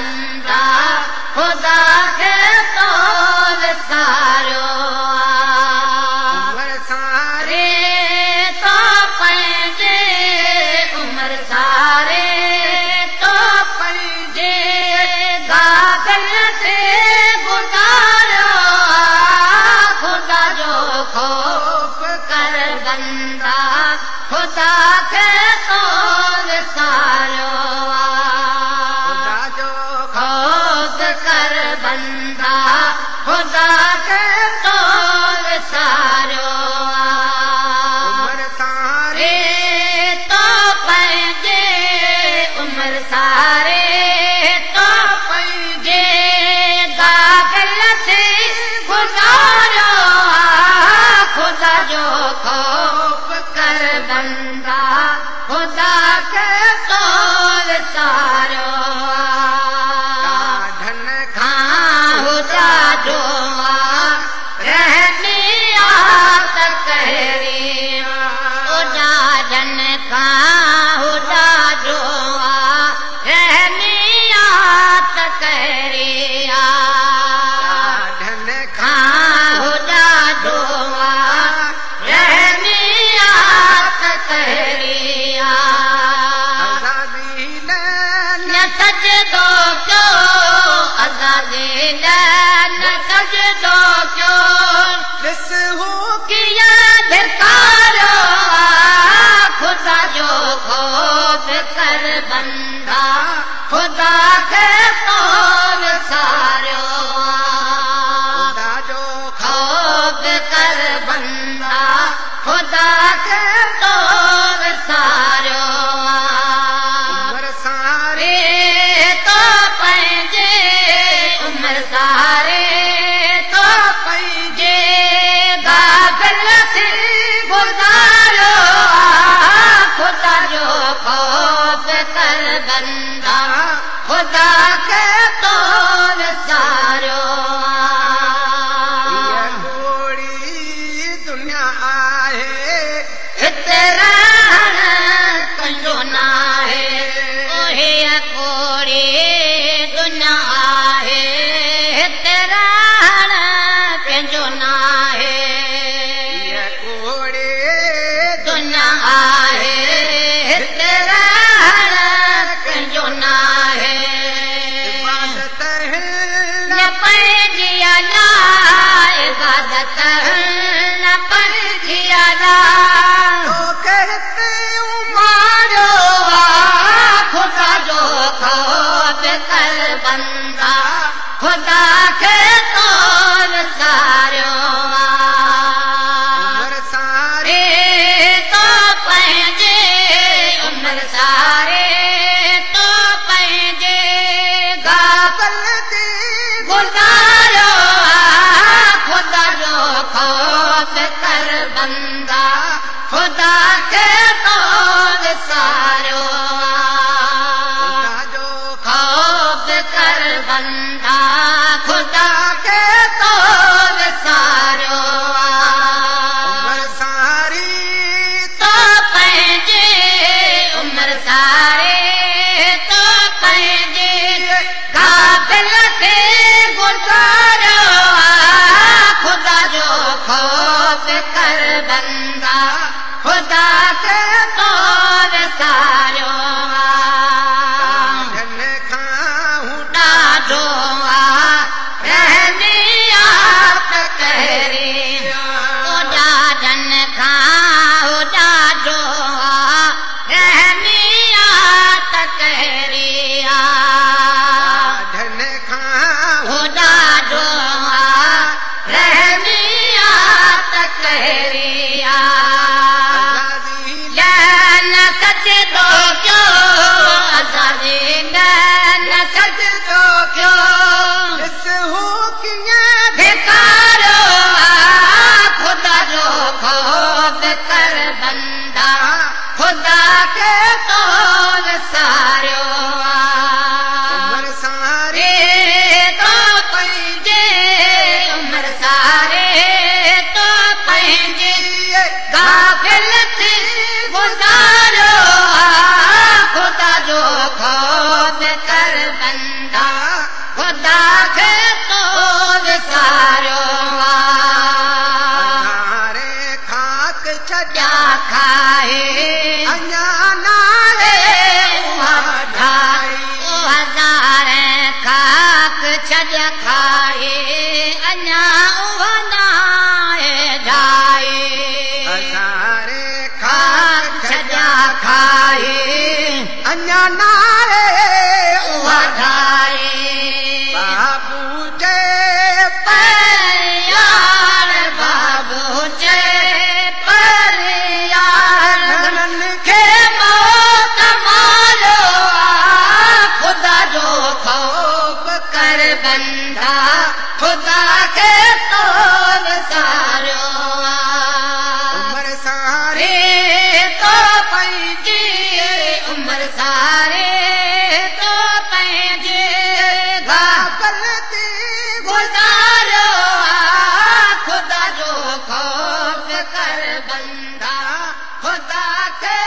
बंदा खुदा खे तो विसारियो उमर सारी तो पंहिंजे उमर सारे तो पंहिंजे गागल ते गुज़ारियो खुदा जो ख़ौफ़ कर बंदा खुदा खे तो विसारियो खुदा जो ख़ौफ़ कर बंदा खुदा खे तो विसारियो उमर सारी तो पंहिंजे उमर सारे तो पंहिंजे गागल ते गुज़ारियो खुदा जो ख़ौफ़ कर बंदा खुदा खे तो विसारियो ॾाढनि खां ॾाढो रहमी त कहिड़ी ॾाढनि खां ॾाढो रहमी त कहिड़ी ॾाढनि खां ॾाढो रहमी त कहिड़ी अज़ाज़ील न सजदो कयो अज़ाज़ील न सजदो कयो ॾिस हू कीअं धिकारियो खुदा जो ख़ौफ़ कर बंदा खुदा खे तो विसारियो खुदा जो ख़ौफ़ कर बंदा खुदा खे तो विसारियो उमर सारी तो पंहिंजे उमर सारे तो पंहिंजे गागल ते गुज़ारियो खुदा जो ख़ौफ़ कर बंदा खुदा खे तो विसारियो हीअ कूड़ी दुनिया आहे हिते रहण कंहिंजो नाहे हीअ कूड़ी दुनिया आहे हिते रहण कंहिंजो नाहे हीअ कूड़ी दुनिया आहे हिते रहण कंहिंजो नाहे इबादत न पंहिंजी अलाह इबादत न पंहिंजी अलाह तोखे हिते मारियो खुदा जो ख़ौफ़ कर बंदा खुदा खे तो विसारियो उमर सारी तो पंहिंजे उमर सारे तो पंहिंजे गागल ते गुज़ारियो खुदा जो ख़ौफ़ कर बंदा खुदा खे तो विसारियो खुदा जो ख़ौफ़ कर बंदा खुदा खे तो विसारियो उमर सारी तो पंहिंजे उमर सारे तो पंहिंजे गागल ते गुज़ारियो खुदा जो ख़ौफ़ कर बंदा खुदा खे तो विसारियो ॾाढनि खां ॾाढो रहमी त कहिड़ी ॾाढनि खां ॾाढो रहमी त कहिड़ी ॾाढनि खां ॾाढो रहमी त कहिड़ी अज़ाज़ील न सजदो कयो अज़ाज़ील न सजदो कयो ॾिस हू कीअं धिकारियो खुदा जो ख़ौफ़ कर बंदा खुदा खे तो विसारियो उमर सारी तो पंहिंजे उमर सारे तो पंहिंजे गाफ़िल थी गुज़ारियो खुदा जो ख़ौफ़ कर बंदा। बंदा ख़ुदा खे तो विसारियो आहे। हज़ारे खाक छॾिया खाए अञा नाहे उहा ढाई। हज़ारे खाक छॾिया खाए अञा उहा नाहे ढाए। हज़ारे खाक खाक छॾिया खाए अञा नाहे उहा ढाए। बाबू चए पर बाबू चए पर यार घणनि खे मौत मारियो आ, ख़ुदा जो ख़ौफ़ कर बंदा ख़ुदा खे तो विसारियो आहे। उमर सारी रे तो पंहिंजी उमर सारे तो पंहिंजे गाफ़ल थी गुज़ारियो आहे, ख़ुदा जो ख़ौफ़ कर बंदा ख़ुदा खे